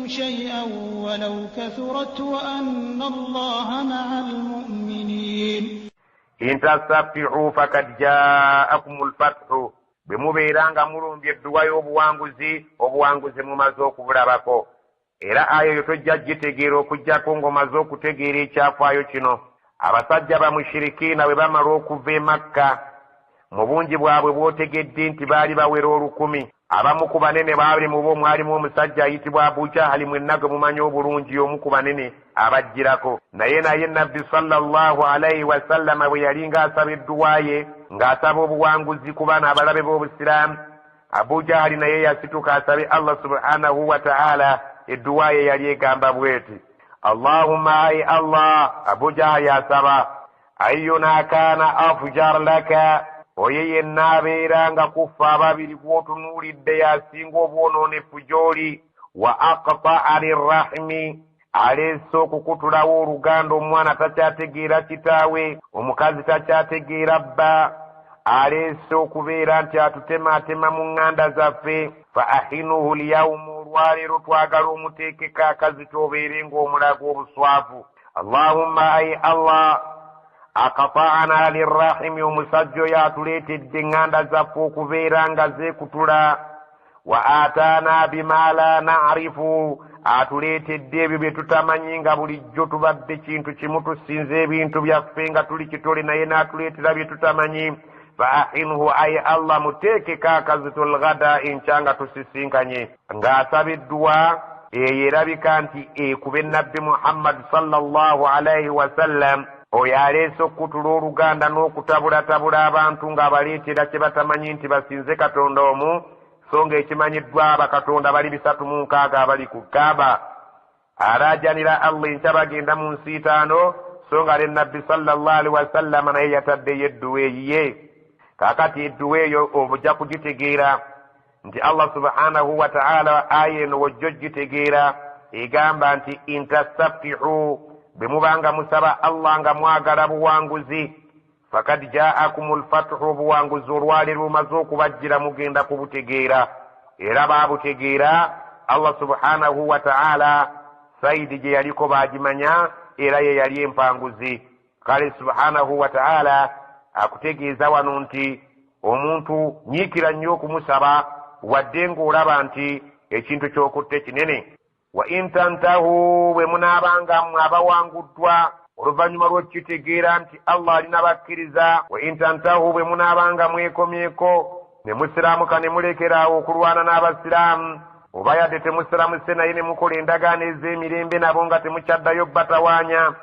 شيئا ولو كثرت وأن الله مع المؤمنين. In tastaftihu fakad jaakum lfathu, bwe mubeera nga mulumbye edduwa y'obuwanguzi, obuwanguzi mumaze okubulabako. Era aya eyo tojja gitegeera okuggyako ng'omaze okutegeera ekyafaayo kino. Abasajja bamushirikiina bwe bamala okuva e Makka mu bungi bwabwe bw'otegedde nti baali bawera 1000, abamu ku banene baali mu bo mwalimu omusajja ayitibwa Abu Jahali, mwenna gwe mumanyi obulungi, omu ku banene abajjirako. Naye Nabbi sallallahu alaihi wasallama bwe yali ng'asaba edduwa ye, ng'asaba obuwanguzi ku bano abalabe b'Obusiraamu, Abu Jahali naye yasituka asabe Allah subhanahu wa ta'ala. Edduwa ye yali egamba bweti: Allahumma, ai Allah. Abu Jahali asaba, ayyuna kaana afjar laka, oyo yenna abeera nga kuffa ababiri gw'otunuulidde yasinga obwonoonefu gy'oli, wa aqtaa lirrahimi, aleese okukutulawo oluganda, omwana takyategeera kitaawe, omukazi takyategeera bba, aleese okubeera nti atutemaatema mu ŋŋanda zaffe, fa ahinuhu lyawumu, olwaleero twagala omuteekeko akazito obeere ng'omulaga obuswavu. Allahumma, ai Allah, akataana lirrahimi, omusajja oyo atuleetedde eŋŋanda zaffe okubeera nga zeekutula, wa ataana bima la narifu, atuleetedde ebyo bye tutamanyi, nga bulijjo tubadde kintu kimu, tusinza ebintu byaffe nga tuli kitole, naye n'atuleetera bye tutamanyi. Fa ahinhu, ai Allah, muteekeko akazito, lgada, enkya nga tusisinkanye. Ng'asaba edduwa eyo erabika nti ekube Nabbi Muhammadi sallallahu alaihi wasallam, oyo aleese okukutula oluganda n'okutabulatabula abantu ng'abaleetera kye batamanyi nti basinze Katonda omu, so ng'ekimanyiddwa abakatonda bali 360 abali ku Kaaba. Alaajanira Allah enkya bagenda mu nsiitaano, so nga ne Nabbi sallallahu alaihi wasallama naye yataddeyo edduwa eyiye. Kaakati edduwa eyo ojja kugitegeera nti Allah subhanahu wa ta'ala, aya eno wojja ogitegeera, egamba nti intastaftihu, bwe mubanga musaba Allah nga mwagala buwanguzi, fakad jaakum lfathu, obuwanguzi olwaleero bumaze okubajjira, mugenda kubutegeera. Era baabutegeera. Allah subhanahu wa ta'ala saidi gye yaliko baagimanya, era ye yali empanguzi. Kale subhanahu wa ta'ala akutegeeza wano nti omuntu nyiikira nnyo okumusaba, wadde ng'olaba nti ekintu ky'okutte kinene. Wa in tantahu, bwe munaabanga mmwe abawanguddwa oluvannyuma lw'okukitegeera nti Allah alina bakkiriza, wa in tantahu, bwe munaabanga mwekomyeko ne musiraamuka ne mulekeraawo okulwana n'abasiraamu, oba yadde temusiramuse naye ne mukola endagaano ez'emirembe nabo nga temukyaddayo batawaanya,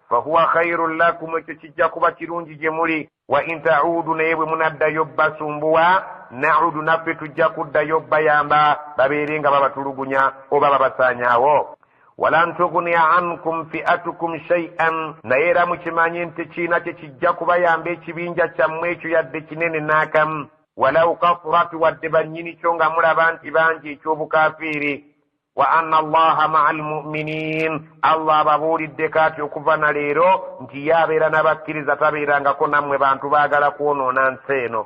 fahuwa khairun lakum, ekyo kijja kuba kirungi gye muli. Wa in taudu, naye bwe munaddayo basumbuwa, naudu, naffe tujja kuddayo bayamba babeere nga babatulugunya oba babasaanyaawo. Walan tugniya ankum fi'atukum shay'an, naye era mukimanye nti kiina kye kijja kubayamba ekibinja kyammwe ekyo yadde kinene n'akamu, walau kathurat, wadde bannyini kyo nga mulaba nti bangi, eky'obukafiiri. Wa anna allaha maa almuminin, Allah ababuuliddeko ati okuva na leero nti ye abeera n'abakkiriza, tabeerangako nammwe bantu baagala kwonoona nsi eno.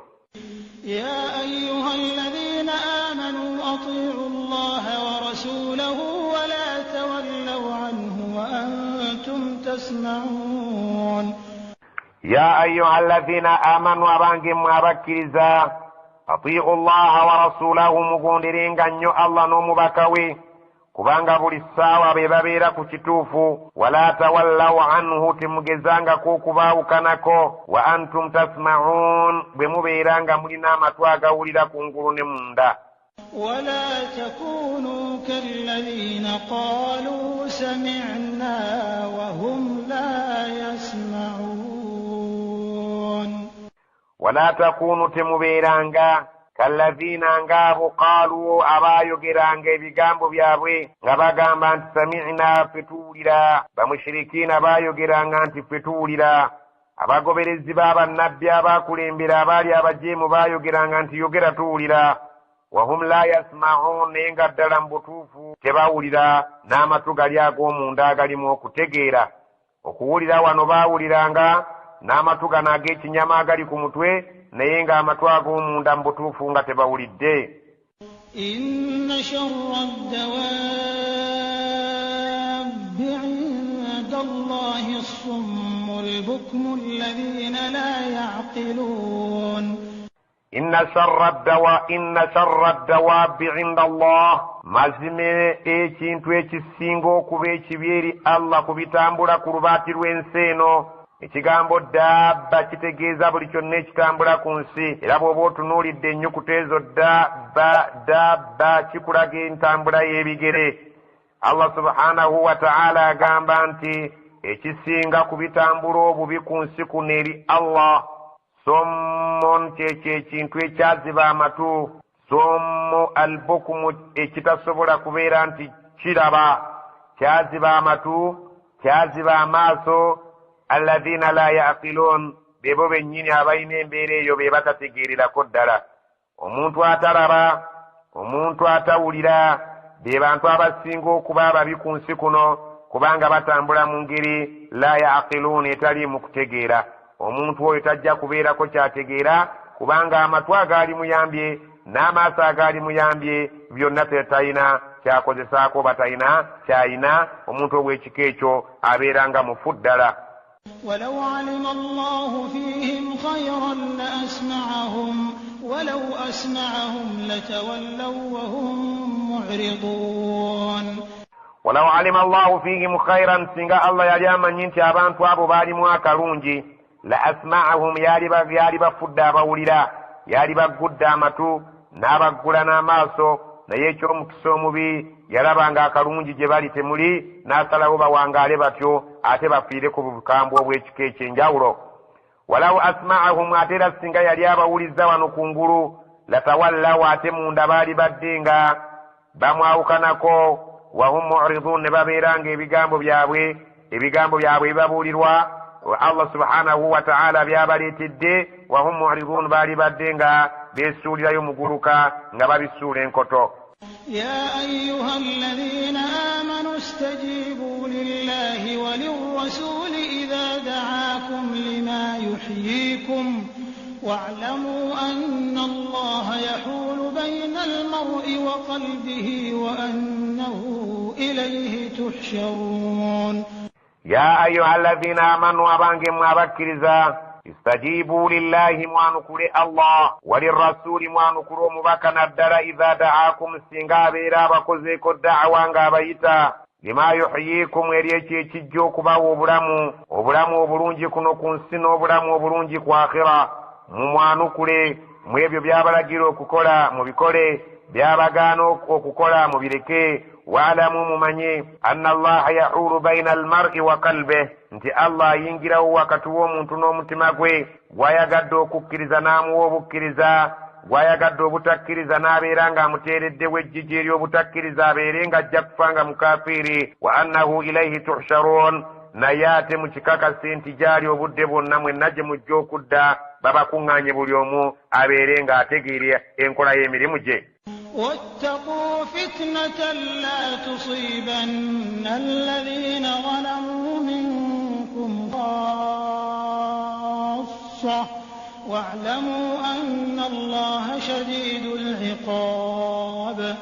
يا أيها الذين آمنوا أطيعوا الله ورسوله ولا تولوا عنه وأنتم تسمعون. Ya ayuha alladhina amanu, abange mmwe abakkiriza, atiu llaha wa rasulahu, mugonderenga nnyo Allah n'omubaka we, kubanga buli ssaawa be babeera ku kituufu. Wala tawallaw anhu, temugezangako okubaawukanako, wa antum tasma'un, bwe mubeera nga mulina amatu agawulira kungulu ne munda. ولا تكونوا كالذين قالوا سمعنا وهم لا يسمعون. Wala takunu, temubeeranga, kalladhiina, ng'abo, qaalu, abaayogeranga ebigambo byabwe nga bagamba nti sami'na, ffe tuwulira. Bamushirikiina baayogeranga nti ffe tuwulira. Abagoberezi b'abannabbi abaakulembera abaali abajeemu baayogeranga nti yogera tuwulira, wahum la yasma'un, naye nga ddala mu butuufu tebawulira n'amatu gali ag'omunda agalimu okutegeera. Okuwulira wano baawuliranga n'amatu gano ag'ekinyama agali ku mutwe, naye ng'amatu ag'omunda mu butuufu nga tebawulidde. إن شر الدواب الله الصم البكم الذين لا يعقلون. Inna sharra ddawaabi inda Allah, mazima ekintu ekisinga okuba ekibi eri Allah ku bitambula ku lubaati lw'ensi eno. Ekigambo dabba kitegeeza buli kyonna ekitambula ku nsi, era bw'oba otunuulidde ennyukuta ezo dabba dabba kikulaga entambula y'ebigere. Allah subhanahu wa ta'ala agamba nti ekisinga ku bitambula obubi ku nsi kuno eri Allah sommun, kyekyo ekintu ekyaziba amatu, sommu albukumu, ekitasobola kubeera nti kiraba, kyaziba amatu, kyaziba amaaso. Alladhina la yaqilun, bebo bennyini abalina embeera eyo be batategeererako ddala. Omuntu atalaba, omuntu atawulira, be bantu abasinga okuba ababi ku nsi kuno, kubanga batambula mu ngeri la yaqiluun, etali mu kutegeera. Omuntu oyo tajja kubeerako kyategeera, kubanga amatu agaali muyambye n'amaaso agaali muyambye byonna tetalina kyakozesaako oba talina kyayina. Omuntu ow'ekika ekyo abeera nga mufu ddala. ولو علم الله فيهم خيرا لأسمعهم ولو أسمعهم لتولوا وهم معرضون. Walaw alima allahu fihim khairan, singa Allah yali amanyi nti abantu abo baalimu akalungi, la asma'ahum, yali bafudde abawulira, yali baggudde amatu n'abaggula n'amaaso. Naye eky'omukisa omubi yalaba nga akalungi gye bali temuli, n'asalawo bawangaale batyo ate bafiire ku bukambwe obw'ekika ekyenjawulo. Walaw asma'ahum, ate era singa yali abawuliza wano ku ngulu, latawallaw, ate munda baali badde nga bamwawukanako, wahum mu'ridun, ne babeera nga ebigambo byabwe bibabuulirwa Allah subhanahu wa ta'ala byabaleetedde, wahum mu'ridun, baali badde nga beesuulirayo muguluka nga babisuula enkoto. يا أيها الذين آمنوا استجيبوا لله وللرسول إذا دعاكم لما يحييكم واعلموا أن الله يحول بين المرء وقلبه وأنه إليه تحشرون. يا أيها الذين آمنوا أبانكم أبكرزا istajibu lillahi, mwanukule Allah, walirrasuli, mwanukule omubaka naddala, idha da'akum, singa abeera abakozeeko da'awa ng'abayita, lima yuhyikum, eri ekyo ekijja okubawa obulamu, obulamu obulungi kuno ku nsi n'obulamu obulungi ku akhira. Mumwanukule mu ebyo by'abalagira okukola mubikole, by'abagaana okukola mubireke. Waalamu, mumanye, anna allaha yahulu baina almar'i wa qalbih, nti Allah ayingirawo wakati w'omuntu n'omutima gwe, gwayagadde okukkiriza n'amuwa obukkiriza, gwayagadde obutakkiriza n'abeera ng'amuteereddewo ejjiji ery'obutakkiriza, abeere ng'ajja kufa nga mukafiiri. Wa annahu ilaihi tuhsharuun, naye ate mukikakase nti gy'ali obudde bwonna mwenna gye mujja okudda, babakuŋŋaanye buli omu abeere ng'ategeera enkola y'emirimu gye. واتقوا فتنة لا تصيبن الذين ظلموا منكم خاصة واعلموا أن الله شديد العقاب.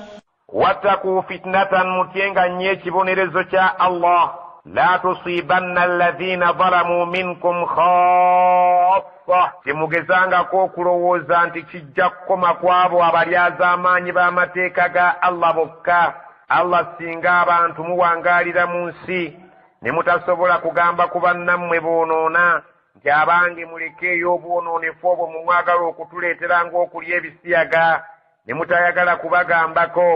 واتقوا فتنة، mutyenga nnyo ekibonerezo kya Allah, la tusibanna alladhina zalamu minkum khassa, temugezangako okulowooza nti kijja kukoma ku abo abalyazaamaanyi b'amateeka ga Allah bokka. Allah singa abantu muwangaalira mu nsi ne mutasobola kugamba ku bannammwe boonoona nti abange mulekeeyo obwonoonefu obwo mumwagala okutuleetera ng'okulya ebisiyaga, ne mutayagala kubagambako,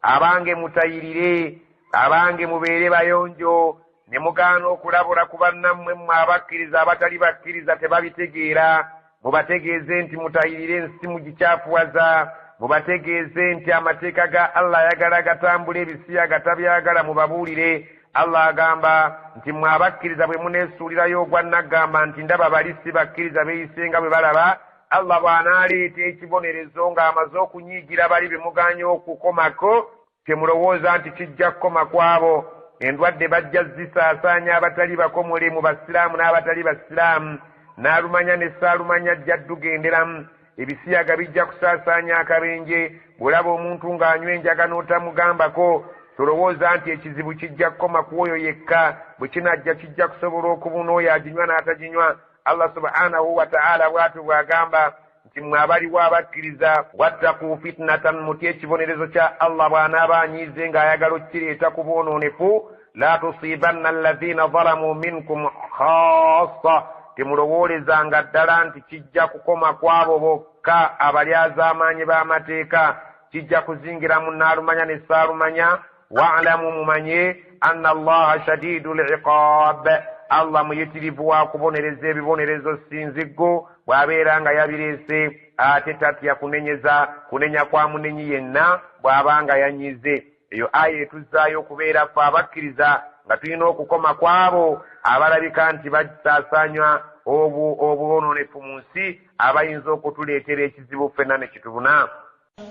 abange mutayirire, abange mubeere bayonjo, ne mugaana okulabula ku bannammwe mmwe abakkiriza abatali bakkiriza tebabitegeera, mubategeeze nti mutayirire ensi mugikyafuwaza, mubategeeze nti amateeka ga Allah ayagala gatambula ebisiyaga tabyagala, mubabuulire. Allah agamba nti mmwe abakkiriza bwe muneesuulirayo ogwa naggamba nti ndaba bali si bakkiriza beeyisenga bwe balaba, Allah bw'anaaleeta ekibonerezo ng'amaze okunyiigira bali be mugaanye okukomako, temulowooza nti kijja kukoma ku abo. Endwadde bajja zisaasaanya abatali bakomole mu basiraamu n'abatali basiraamu, n'alumanya ne saalumanya ajja ddugenderamu. Ebisiyaga bijja kusaasaanya akabenje. Bw'olaba omuntu ng'anywa enjaga n'otamugambako, Tolowooza nti ekizibu kijja kukoma ku oyo yekka, bwe kinajja kijja kusobola okubuna oyo aginywa n'ataginywa. Allah subhanahu wataala bw'atyo bw'agamba nti mmwe abaliwo abakkiriza, wattaku fitnatan, mutye ekibonerezo kya Allah bw'anaaba anyiize ng'ayagala okukireeta ku bwonoonefu, la tusiibanna alladhina zalamu minkum khassa, temulowoolezanga ddala nti kijja kukoma ku abo bokka abalyazaamaanyi b'amateeka, kijja kuzingiramu naalumanya ne saalumanya. Wa'lamu, mumanye, anna Allaha shadiidu liqaab, Allah muyitirivu wa kubonereza ebibonerezo sinziggu bw'abeera nga yabireese, ate tatya kunenyeza kunenya kwa munenyi yenna bw'aba nga yanyize. Eyo aya etuzzaayo okubeera ffe abakkiriza nga tulina okukoma ku abo abalabika nti basaasaanywa obwonoonefu mu nsi, abayinza okutuleetera ekizibu ffenna ne kitubuna.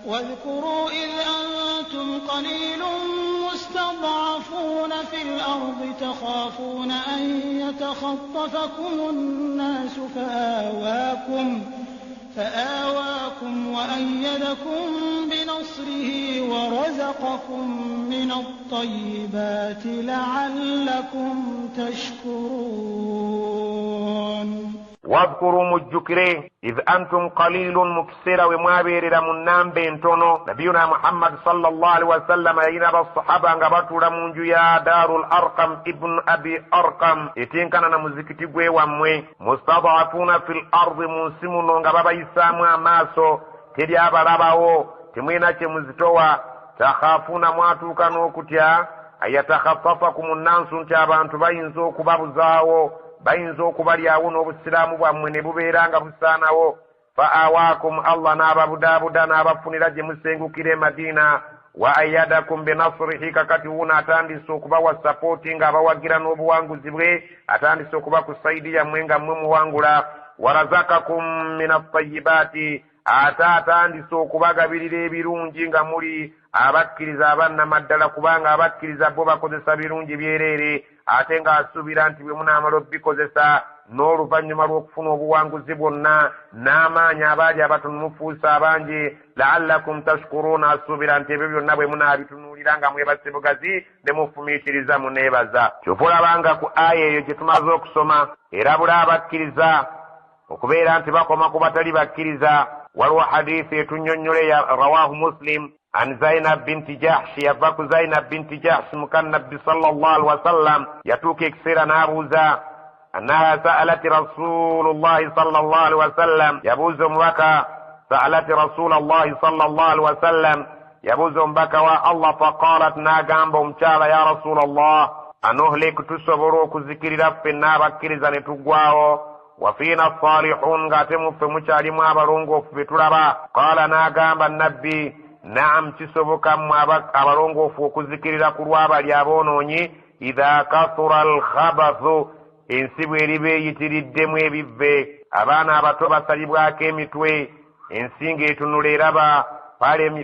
واذكروا إذ أنتم قليل مستضعفون في الأرض تخافون أن يتخطفكم الناس فآواكم وأيدكم بنصره ورزقكم من الطيبات لعلكم تشكرون. Wadhkuru, mujjukire, idh antum qalilun, mu kiseera we mwabeerera mu nnamba entono. Nabiyuna Muhammadi sallallahu alaihi wasallama yalina basahaba nga batuula mu nju ya Darul Arqam ibnu Abi Arqam, etenkana na muzikiti gwe wammwe. Mustadafuuna fi l ardi, mu nsi muno nga babayisaamu amaaso, teri abalabawo, temulina kye muzitowa. Takhafuuna, mwatuuka n'okutya, ayatakhaffafakum nnansu, nti abantu bayinza okubabuzaawo, bayinza okubalyawo n'obusiraamu bwammwe ne bubeera nga busaanawo. Fa awaakum, Allah n'ababudaabuda n'abafunira gye musengukira e Madiina. Wa ayadakum binasrihi, kakati wuuno atandise okubawa sapooti ng'abawagira n'obuwanguzi bwe, atandise okuba ku sayidi yammwe nga mmwe muwangula. Warazakakum min atayibaati, ate atandise okubagabirira ebirungi nga muli abakkiriza abannamaddala, kubanga abakkiriza bo bakozesa birungi byereere, ate ng'asuubira nti bwe munaamala obikozesa n'oluvannyuma lw'okufuna obuwanguzi bwonna n'amaanyi, abaali abatono mufuuse abangi, laallakum tashkuruuna, asuubira nti ebyo byonna bwe munaabitunuulira nga mwebase bugazi ne mufumiitiriza muneebaza. Kyova olabanga ku aya eyo gye tumaze okusoma erabula abakkiriza okubeera nti bakoma ku batali bakkiriza. Waliwo hadiisi etunnyonnyola eya rawahu Muslim an Zainab binti Jahshi, yava ku Zainab binti Jahshi muka Nabbi sallallahu alaihi wasallam, yatuuka ekiseera n'abuuza, annaha sa'alati rasulullahi sallallahu alaihi wasallam, yabuuza omubaka, sa'alati rasulallahi sallallahu alaihi wasallam, yabuuza omubaka wa Allah, faqalat, n'agamba omukyala, ya rasulallah, anuhlik, tusobola okuzikirira ffenna abakkiriza ne tuggwawo, wafiina salihun, ng'ate muffe mukyalimu abalongoofu be tulaba? Qaala, n'agamba Nabbi, naam, kisoboka mmwe abalongoofu okuzikirira ku lw'abali aboonoonyi, idha kathura alkhabathu, ensi bw'eriba eyitiriddemu ebivve, abaana abato basalibwako emitwe, ensi ng'etunula eraba,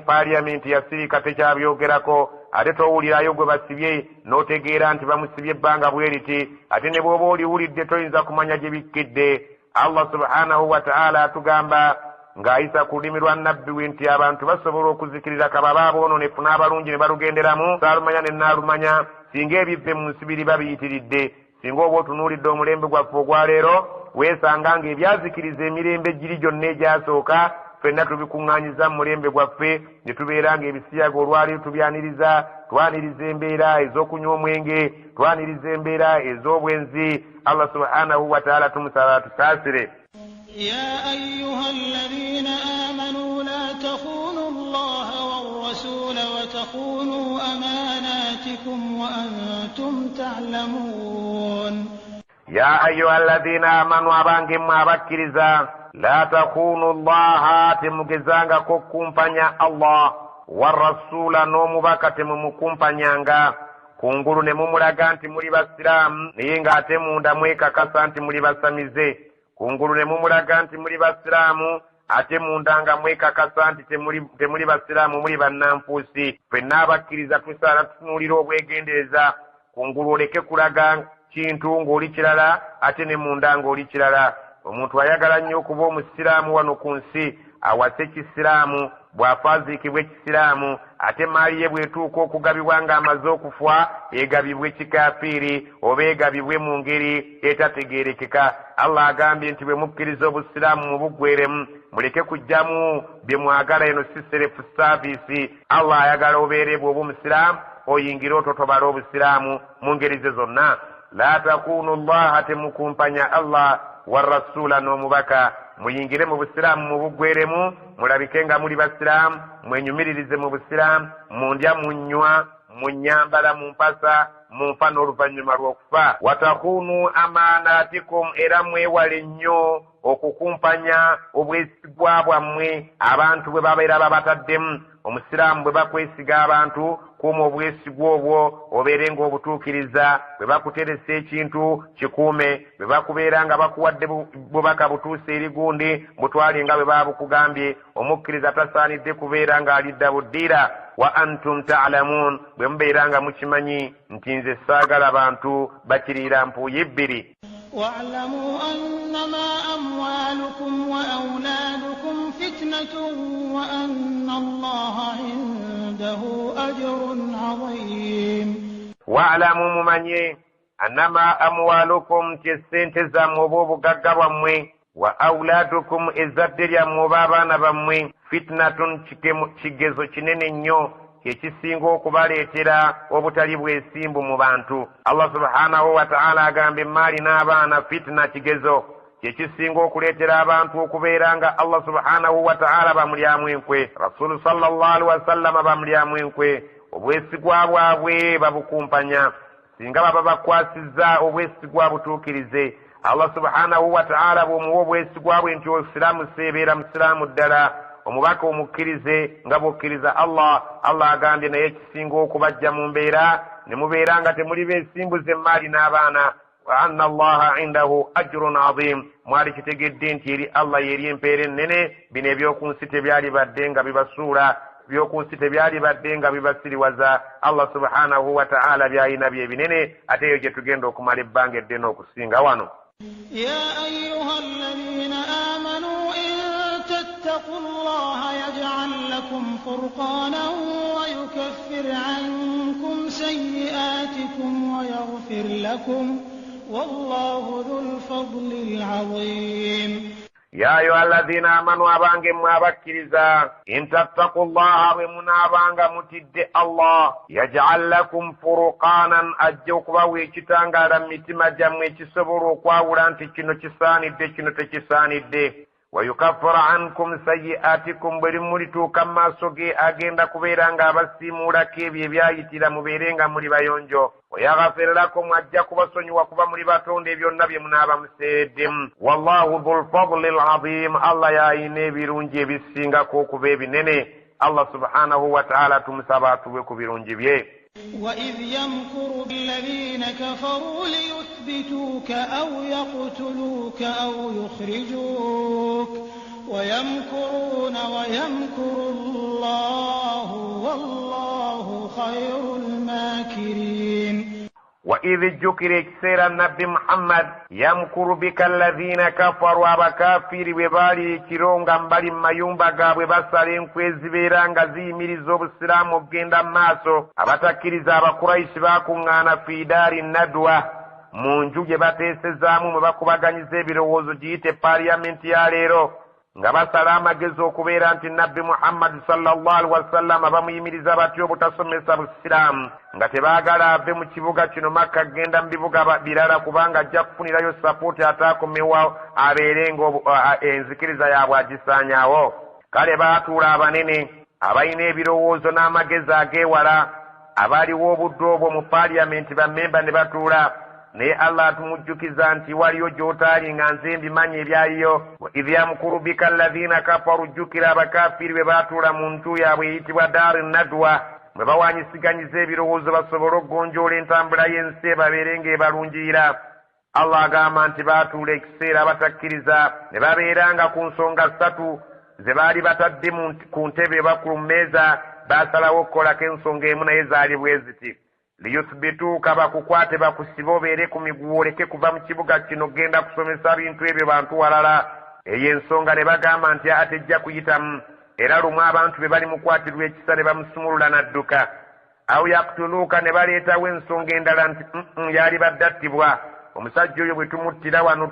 paaliyamenti yasirika tekyabyogerako, ate towulirayo gwe basibye n'otegeera nti bamusibye ebbanga bwe riti, ate ne bw'oba oliwulidde toyinza kumanya gye bikkidde. Allah subhanahu wataala atugamba ng'ayisa ku lulimi lwa Nabbi we nti abantu basobola okuzikirira kababa aboononefu n'abalungi ne balugenderamu, saalumanya ne naalumanya, singa ebivve mu nsi biriba biyitiridde. Singa oba otunuulidde omulembe gwaffe ogwaleero, weesanga ng'ebyazikiriza emirembe giri gyonna egyasooka ffenna tubikuŋŋaanyiza mu mulembe gwaffe, ne tubeera ng'ebisiyaga olwaleero tubyaniriza, twaniriza embeera ez'okunywa omwenge, twaniriza embeera ez'obwenzi. Allah subhanahu wataala tumusaba atusaasire. يا أيها الذين آمنوا لا تخونوا الله والرسول وتخونوا أماناتكم وأنتم تعلمون. Ya ayuha alladhina amanu, abange mmwe abakkiriza, la takhunu llaha, temugezangako okukumpanya Allah, warasula, n'omubaka temumukumpanyanga kungulu ne mumulaga nti muli basiraamu, naye ng'ate munda mwekakasa nti muli basamize. Kungulu ne mumulaga nti muli basiraamu, ate munda nga mwekakasa nti temuli basiraamu, muli bannanfuusi. Ffenna abakkiriza tusaana tutunuulira obwegendereza, kungulu oleke kulaga kintu ng'oli kirala, ate ne munda ng'oli kirala. Omuntu ayagala nnyo okuba omusiraamu wano ku nsi awase kisiraamu. Bw'afa aziikibwe kisiraamu, ate emaali ye bw'etuuka okugabibwa ng'amaze okufa, egabibwe kikafiiri oba egabibwe mu ngeri etategeerekeka. Allah agambye nti bwe mukkiriza obusiraamu mubuggweremu, muleke kujjamu bye mwagala. Eno si self service. Allah ayagala obeere bw'oba omusiraamu oyingire ototobale obusiraamu mu ngeri ze zonna. La takuunu llaha, temukumpanya Allah, warasuula, n'omubaka. Muyingire mu busiraamu mubuggweremu, mulabike nga muli basiraamu, mwenyumiririze mu busiraamu, mu ndya, mu nnywa, mu nnyambala, mu mpasa, mu nfa n'oluvannyuma lw'okufa. Watakuunu amaanaatikum, era mwewale nnyo okukumpanya obwesigwa bwammwe abantu bwe babeera babataddemu. Omusiraamu bwe bakwesiga abantu, kuuma obwesigwa obwo obeere ng'obutuukiriza. Bwe bakuteresa ekintu, kikuume. Bwe bakubeera nga bakuwadde bubaka butuuse eri gundi, butwale nga bwe babukugambye. Omukkiriza tasaanidde kubeera ng'alidda buddiira. Wa antum ta'lamuun, bwe mubeera nga mukimanyi nti nze saagala bantu bakiriira mpuuyi bbiri. واعلموا أنما أموالكم وأولادكم فتنة وأن الله عنده أجر عظيم. Waalamu, mumanye, annama amwalukum, nti essente zammwe oba obugagga bwammwe, wa aulaadukum, ezzadde lyammwe oba abaana bammwe, fitinatun, kigezo kinene nnyo kyekisinga okubaleetera obutali bwesimbu mu bantu. Allah subhanahu wataala agamba emaali n'abaana fitina, kigezo kyekisinga okuleetera abantu okubeera nga Allah subhanahu wataala bamulyamu enkwe, Rasulu sallallahu alihi wasallama bamulyamu enkwe, obwesigwa bwabwe babukumpanya. Singa baba bakwasizza obwesigwa, butuukirize. Allah subhanahu wataala bw'omuwa obwesigwa bwe nti osiraamu, seebeera musiraamu ddala, omubaka omukkirize nga bw'okkiriza Allah. Allah agambye naye ekisinga okubajja mu mbeera ne mubeera nga temuli beesimbuza emaali n'abaana. Wa anna allaha indahu ajrun azim, mwali kitegedde nti eri Allah yeri empeera ennene, bino ebyoku nsi tebyalibadde nga bibasuula, byoku nsi tebyalibadde nga bibasiriwaza. Allah subhanahu wataala byalina bye binene, ate eyo gye tugenda okumala ebbanga eddene okusinga wano. يا أيها الذين آمنوا إن تتقوا الله يجعل لكم فرقانا ويكفر عنكم سيئاتكم ويغفر لكم والله ذو الفضل العظيم. Ya ayuha alladhina amanu, abange mmwe abakkiriza, in tattaku llaha, bwe munaabanga mutidde Allah, yaj'al lakum furuqaanan, ajja okubawa ekitangaala mu mitima gyammwe ekisobola okwawula nti kino kisaanidde, kino tekisaanidde. Wayukaffira ankum sayi'atikum, bwe limulituuka mu maaso ge agenda kubeera ng'abasiimuulako ebyo ebyayitira, mubeere nga muli bayonjo. Wayaghfir lakum, ajja kubasonyiwa kuba muli batonde byonna bye munaaba museereddemu. Wallahu dhulfadli lazim, Allah y'ayina ebirungi ebisingako okuba ebinene. Allah subhanahu wataala tumusaba atuwe ku birungi bye. وإذ يمكر الذين كفروا ليثبتوك أو يقتلوك أو يخرجوك ويمكرون ويمكر الله والله خير الماكرين. Wa idh, jjukira ekiseera Nabbi Muhammad, yamkuru bika alladhina kafaru, abakafiiri bwe baali ekiro nga bali mu mayumba gaabwe basala enkwe ezibeera nga ziyimiriza obusiraamu okugenda mu maaso. Abatakkiriza Abakuraishi baakuŋŋaana fi daari nadwa, mu nju gye bateesezaamu mwe bakubaganyiza ebirowoozo, giyite paaliyamenti ya leero, nga basala amagezi okubeera nti Nabbi Muhammadi sallallahu alihi wasallama bamuyimiriza batya obutasomesa busiraamu, nga tebaagala ave mu kibuga kino Makka kgenda mu bibuga birala, kubanga ajja kufunirayo sapooti ate akomewo abeere nga enzikiriza yaabwe agisaanyaawo. Kale baatuula abanene abalina ebirowoozo n'amagezi ag'ewala abaaliwo obudde obwo mu paaliyamenti, bammemba ne batuula. Naye Allah atumujjukiza nti waliyo gy'otaali nga nze mbimanyi ebyaliyo. Wa idh yamkuru bika alladhina kafaru, jjukira abakafiiri bwe baatuula mu nju yaabwe eyitibwa daari nadwa, mwe bawanyisiganyiza ebirowoozo basobole okugonjoola entambula y'ensi ebabeere ng'ebalungiyira. Allah agamba nti baatuula ekiseera abatakkiriza ne babeeranga ku nsonga ssatu ze baali batadde ku ntebe oba ku mmeeza. Baasalawo okukolako ensonga emu, naye zaali bwe ziti: liyuthbituuka, bakukwate bakusibe obeere ku miguwa oleke kuva mu kibuga kino genda kusomesa bintu ebyo bantu walala. Eyo ensonga ne bagamba nti aa, tejja kuyitamu. Era lumu abantu be balimukwatirwa ekisa ne bamusumulula n'adduka. Awo yaktuluuka ne baleetawo ensonga endala nti yalibadde attibwa. Omusajja oyo bwe tumuttira wano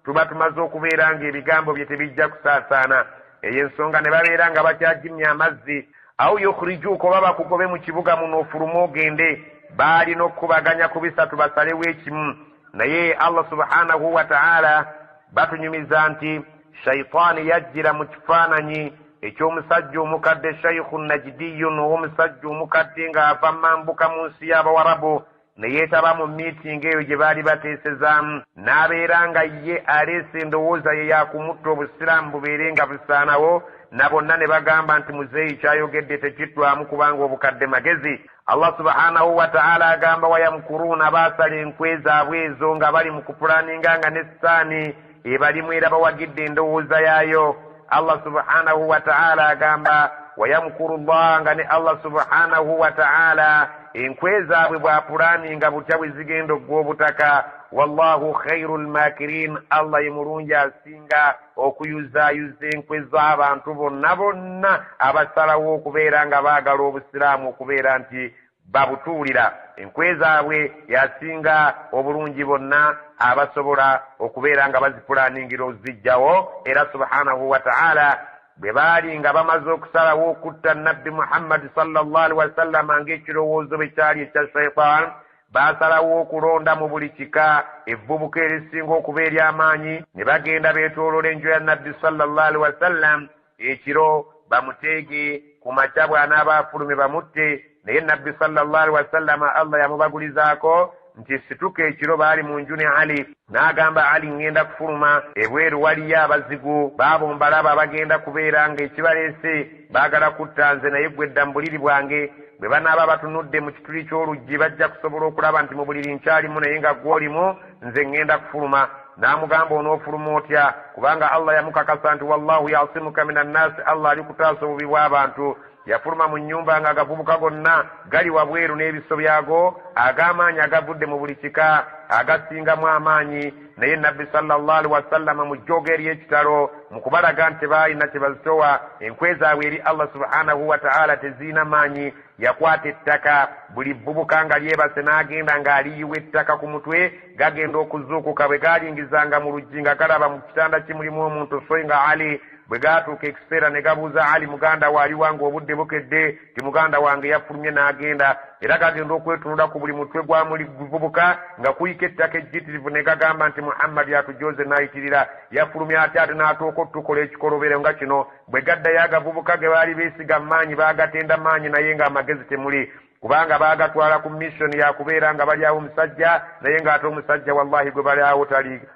tuba tumaze okubeera ng'ebigambo bye tebijja kusaasaana. Eyo ensonga ne babeera nga bakyagimya amazzi. Awo yukhrijuuka, oba bakugobe mu kibuga muno ofulume ogende. Baalina okukubaganya ku bisatu basalewo ekimu. Naye Allah subhanahu wa ta'ala batunyumiza nti shaitaani yajjira mu kifaananyi eky'omusajja omukadde Shaikhu Najdiyun, ow'omusajja omukadde ng'ava mambuka mu nsi y'Abawarabu, ne yeetaba mu miitingi eyo gye baali bateesezaamu, n'abeera nga ye aleese endowooza ye yakumutta Obusiraamu bubeere nga busaanawo, na bonna ne bagamba nti muzeeyi kyayogedde tekiddwamu kubanga obukadde magezi. Allah subhanahu wa ta'ala agamba wayamkuruuna, baasala enkwe zaabwe ezo nga bali mu kupulaninga nga ne sitaani ebalimu era bawagidde endowooza yaayo. Allah subhanahu wa ta'ala agamba wayamkuru llah, nga ne Allah subhanahu wa ta'ala enkwe zaabwe bwapulaninga butya bwe zigenda oggwa obutaka. Wallahu khairu lmakirin, Allah ye mulungi asinga okuyuzaayuza enkwe z'abantu bonna bonna abasalawo okubeera nga baagala Obusiraamu okubeera nti babutuulira. Enkwe zaabwe yasinga obulungi bonna abasobola okubeera nga bazipulaningira ozijjawo. Era subhanahu wa ta'ala bwe baali nga bamaze okusalawo okutta Nabbi Muhammadi sallallahu alaihi wasallama ng'ekirowoozo bwe kyali ekya shaitan, baasalawo okulonda mu buli kika evvubuka erisinga okuba ery'amaanyi, ne bagenda beetooloola enju ya Nabbi sallallahu alaihi wasallam ekiro bamuteege, ku makya bw'anaaba afulume bamutte. Naye Nabbi sallallahu alaihi wasallama Allah yamubagulizaako nti situka ekiro. Baali mu nju ne Ali, n'agamba Ali, ŋŋenda kufuluma ebweru, waliyo abazigu baabo mbalaba bagenda kubeera ng'ekibaleese baagala kutta nze, naye gwe dda mu buliri bwange. Bwe banaaba batunudde mu kituli ky'oluggi bajja kusobola okulaba nti mu buliri nkyalimu, naye nga gw'olimu, nze ŋŋenda kufuluma. N'amugamba onoofuluma otya? Kubanga Allah yamukakasa nti wallahu yasimuka min annaasi, Allah alikutaasa obubi bw'abantu. Yafuluma mu nnyumba ng'agavubuka gonna gali wabweru n'ebiso byago ag'amaanyi agavudde mu buli kika agasingamu amaanyi. Naye Nabbi sallallahu alaihi wasallama mu jjooga ery'ekitalo mu kubalaga nti tebaalina kye bazitowa, enkwe zaabwe eri Allah subhanahu wa ta'ala teziina maanyi, yakwata ettaka buli vvubuka nga lyebase n'agenda ng'aliyiwa ettaka ku mutwe. Gagenda okuzuukuka bwe gaalingizanga mu luggi nga galaba mu kitanda kimulimu omuntu, so nga Ali. Bwe gaatuuka ekiseera ne gabuuza Ali, muganda we aliwa nga obudde bukedde? Ti muganda wange yafulumye n'agenda. Era gagenda okwetunula ku buli mutwe gwa muli guvubuka nga kuliko ettaka ejjitirivu, ne gagamba nti Muhammadi atujoze n'ayitirira, yafulumye ate ate n'atuuka otutukola ekikolobero nga kino. Bwe gaddayo agavubuka ge baali beesiga maanyi baagatenda maanyi, naye ng'amagezi temuli, kubanga baagatwala ku mission ya kubeera nga bali awo omusajja, naye ng'ate omusajja wallahi gwe bali awo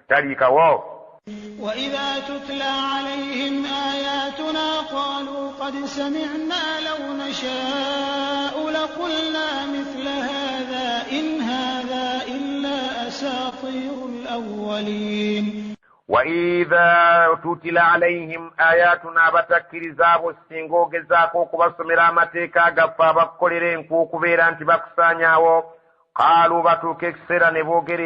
taliikawo. وإذا تتلى عليهم آياتنا قالوا قد سمعنا لو نشاء لقلنا مثل هذا إن هذا إلا أساطير الأولين. وإذا tutila alaihim ayatuna, abatakkiriza abo singa ogezaako okubasomera amateeka gaffe abakukolera enku okubeera nti bakusaanyaawo, qaalu, batuuka ekiseera ne boogera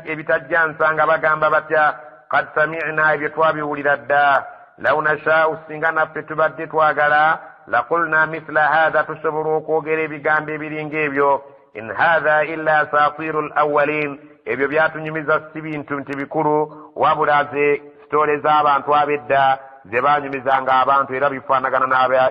ebitajja nsanga, bagamba batya? Kad sami'na, ebyo twabiwulira dda. Law nashaau, singa naffe tubadde twagala, laqulna mithla hatha, tusobola okwogera ebigambo ebiringa ebyo. In hatha illa asatiru l awalin, ebyo byatunyumiza si bintu nti bikulu, wabula ze sitole z'abantu ab'edda ze baanyumizanga abantu, era bifaanagana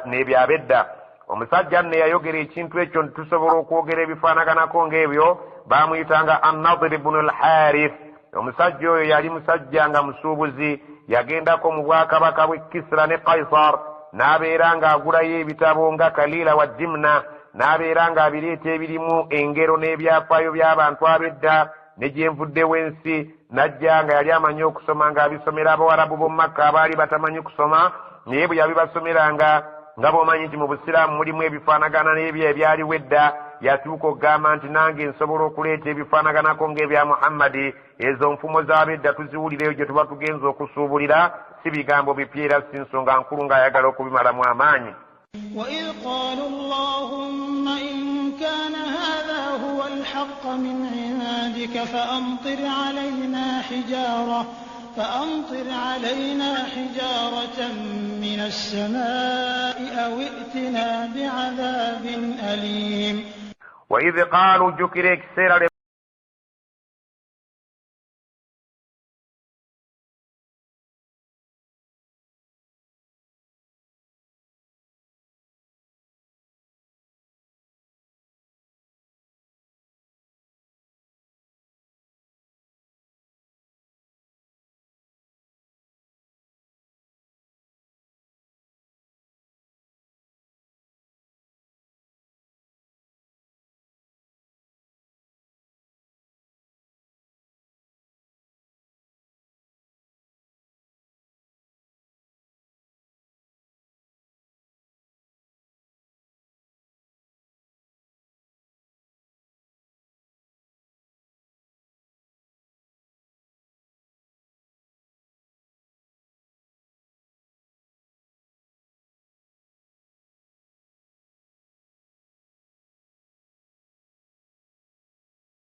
n'ebyabedda. Omusajja nne yayogera ekintu ekyo nti tusobola okwogera ebifaanaganako ng'ebyo, baamuyitanga Annadir bnu Lharith. Omusajja oyo yali musajja nga musuubuzi, yagendako mu bwakabaka bw'e Kisra ne Kaisar, n'abeera ng'agulayo ebitabo nga Kalila wa Dimna, n'abeera ng'abireeta ebirimu engero n'ebyafaayo by'abantu ab'edda ne gyenvuddewo ensi. Najja nga yali amanyi okusoma, ng'abisomera Abawarabu b'omu Makka abaali batamanyi kusoma. Naye bwe yabibasomeranga, nga bw'omanyi nti mu Busiraamu mulimu ebifaanagana n'ebyo ebyaliwo edda, yatuuka okugamba nti nange nsobola okuleeta ebifaanaganako ng'ebya Muhammadi. Ezo nfumo z'ab'edda tuziwulireyo gye tuba tugenza okusuubulira, si bigambo bipya era si nsonga nkulu, ng'ayagala okubimalamu amaanyi. وإذ قالوا اللهم إن كان هذا هو الحق من عندك فأمطر علينا حجارة فأمطر علينا حجارة من السماء أو ائتنا بعذاب أليم. Wa idh qaalu, jjukira ekiseera lwe